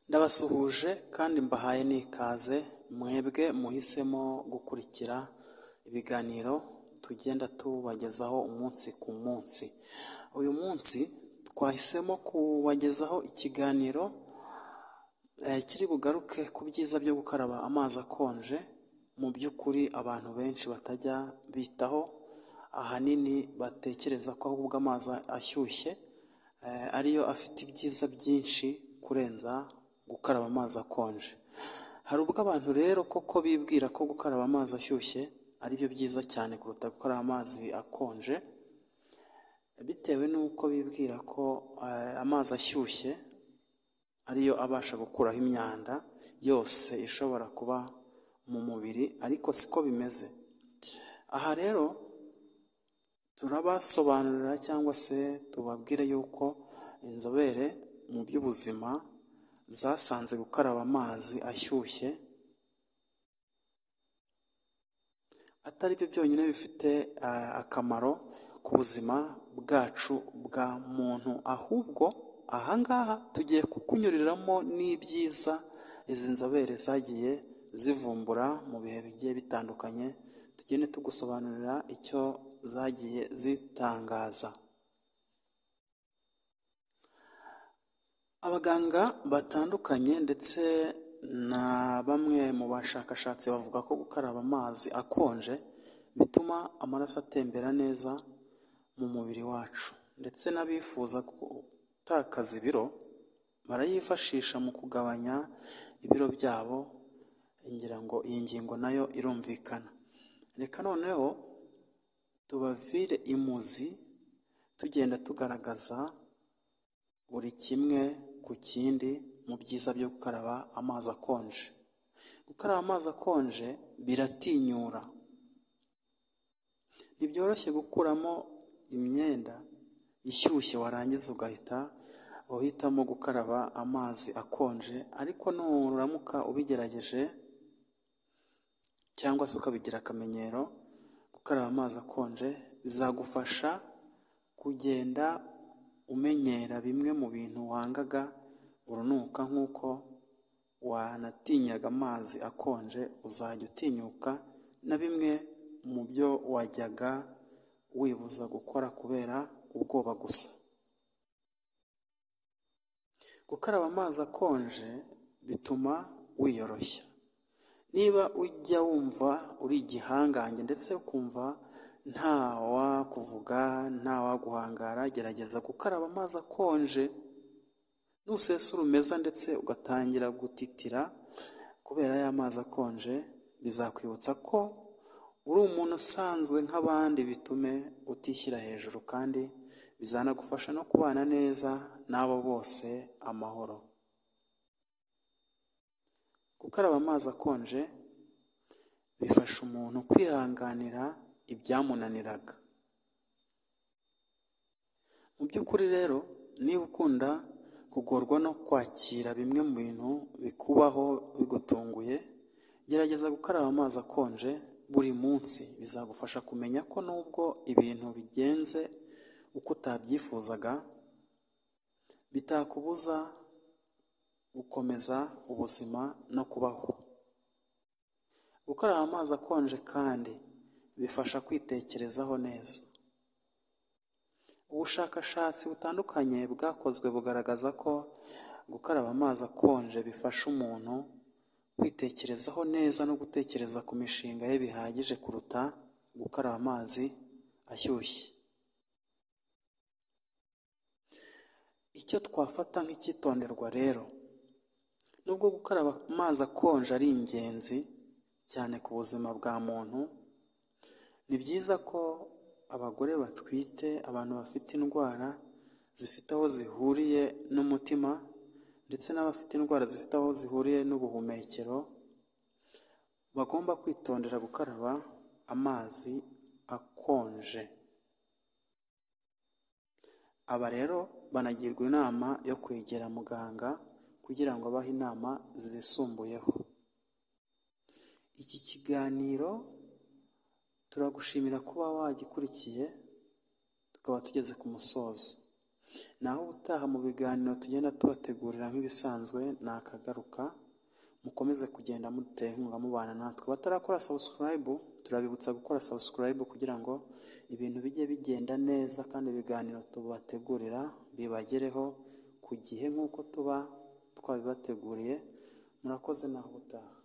Ndabasuhuje kandi mbahaye n'ikaze mwebwe muhisemo gukurikira ibiganiro tugenda tubagezaho umunsi ku munsi. Uyu munsi twahisemo kubagezaho ikiganiro kiri bugaruke ku byiza byo gukaraba amazi akonje, mu by'ukuri abantu benshi batajya bitaho, ahanini batekereza ko ahubwo amazi ashyushye ariyo afite ibyiza byinshi kurenza gukaraba amazi akonje. Hari ubwo abantu rero koko bibwira ko gukaraba amazi ashyushye ari byo byiza cyane kuruta gukaraba amazi akonje, bitewe n'uko bibwira ko amazi ashyushye ariyo abasha gukuraho imyanda yose ishobora kuba mu mubiri, ariko siko bimeze. Aha rero turabasobanurira cyangwa se tubabwire yuko inzobere mu by'ubuzima zasanze gukaraba amazi ashyushye atari byo byonyine bifite akamaro ku buzima bwacu bwa muntu, ahubwo aha ngaha tugiye kukunyuriramo n'ibyiza izi nzobere zagiye zivumbura mu bihe bigiye bitandukanye, tugende tugusobanurira icyo zagiye zitangaza. Abaganga batandukanye ndetse na bamwe mu bashakashatsi bavuga ko gukaraba amazi akonje bituma amaraso atembera neza mu mubiri wacu, ndetse n'abifuza gutakaza ibiro barayifashisha mu kugabanya ibiro byabo, ngira ngo iyi ngingo nayo irumvikana. Reka noneho tubavire imuzi tugenda tugaragaza buri kimwe ku kindi mu byiza byo gukaraba amazi akonje. Gukaraba amazi akonje biratinyura, ntibyoroshye gukuramo imyenda ishyushye warangiza ugahita uhitamo gukaraba amazi akonje, ariko nuramuka ubigerageje cyangwa se ukabigira akamenyero, gukaraba amazi akonje bizagufasha kugenda umenyera bimwe mu bintu wangaga urunuka, nk'uko wanatinyaga amazi akonje uzajya utinyuka na bimwe mu byo wajyaga wibuza gukora kubera ubwoba gusa. Gukaraba amazi akonje bituma wiyoroshya. Niba ujya wumva uri igihangange ndetse ukumva nta wakuvuga nta waguhangara, gerageza gukaraba amazi akonje, nusesa urumeza ndetse ugatangira gutitira kubera ya mazi akonje, bizakwibutsa ko uri umuntu usanzwe nk'abandi, bitume utishyira hejuru kandi bizanagufasha no kubana neza n'abo bose amahoro. Gukaraba amazi akonje bifasha umuntu kwihanganira ibyamunaniraga. Mu by'ukuri rero niba ukunda kugorwa no kwakira bimwe mu bintu bikubaho bigutunguye, gerageza gukaraba amazi akonje buri munsi, bizagufasha kumenya ko nubwo ibintu bigenze uko utabyifuzaga, bitakubuza gukomeza ubuzima no kubaho. Gukaraba amazi akonje kandi bifasha kwitekerezaho neza. Ubushakashatsi butandukanye bwakozwe bugaragaza ko gukaraba amazi akonje bifasha umuntu kwitekerezaho neza no gutekereza ku mishinga ye bihagije kuruta gukaraba amazi ashyushye. Icyo twafata nk'icyitonderwa rero, nubwo gukaraba amazi akonje ari ingenzi cyane ku buzima bwa muntu, ni byiza ko abagore batwite, abantu bafite indwara zifite aho zihuriye n'umutima ndetse n'abafite indwara zifite aho zihuriye n'ubuhumekero, bagomba kwitondera gukaraba amazi akonje. Aba rero banagirwa inama yo kwegera muganga kugira ngo abahe inama zisumbuyeho. Iki kiganiro turagushimira kuba wagikurikiye, tukaba tugeze ku musozo. Naho ubutaha mu biganiro tugenda tubategurira nk'ibisanzwe nakagaruka, mukomeze kugenda mudutera inkunga mubana natwe. Batarakora subscribe, turabibutsa gukora subscribe kugira ngo ibintu bijye bigenda neza kandi ibiganiro tubategurira bibagereho ku gihe nk'uko tuba twabibateguriye. Murakoze, naho ubutaha.